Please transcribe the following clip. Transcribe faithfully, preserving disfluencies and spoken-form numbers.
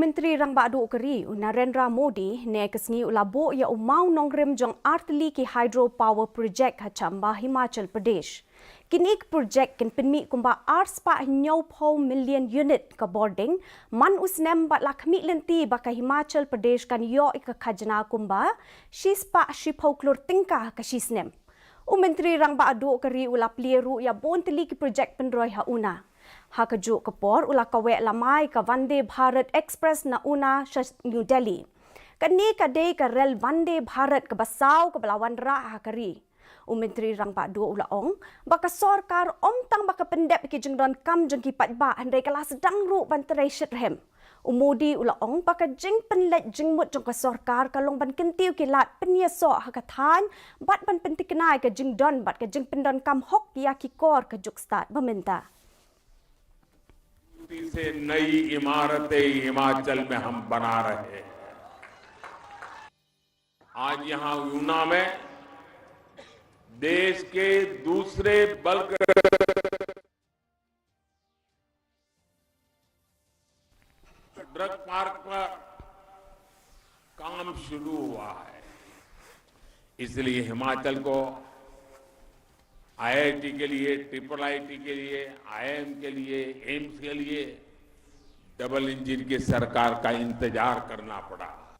Myntri Rangbah Duh ka ri u Narendra Modi ne ka sngi u la buh ïa u maw nongrim jong artylli ki hydro power project ha Chamba, Himachal Pradesh. Kine ki project kin pynmih kumba arspah hynñiewphew million unit ka bording man u snem bad la khmih lynti ba ka Himachal Pradesh kan ïoh ïa ka khajna kumba shispah shiphew klur tyngka ha ka shi snem. U Myntri Rangbah Duh ka ri u la plie ruh ïa bun tylli ki project pynroi ha Una. Ha kajuh ka por u la kaweh lamai ka Vande Bharat Express na Una sha New Delhi. Kane ka dei ka rel Vande Bharat kaba saw kaba la wanrah ha ka ri. U Myntri Rangbah Duh u la ong ba ka sorkar ym tang ba ka pyndep ïa ki jingdonkam jong ki paidbah hynrei ka la sdang ruh ban trei shitrhem. U Modi u la ong ba ka jingpynleit jingmut jong ka sorkar ka long ban kyntiew ki lad pynïasoh ha ka thaiñ bad ban pynthikna ïa ka jingdon bad ka jingpyndonkam hok ïa ki kor ka juk stad ba mynta. से नई इमारतें हिमाचल में हम बना रहे हैं। आज यहां ऊना में देश के दूसरे बल्क ड्रग पार्क पर काम शुरू हुआ है। इसलिए हिमाचल को आईआईटी के लिए, ट्रिपल आईटी के लिए, आईआईएम के लिए, एम्स के लिए डबल इंजन की सरकार का इंतजार करना पड़ा।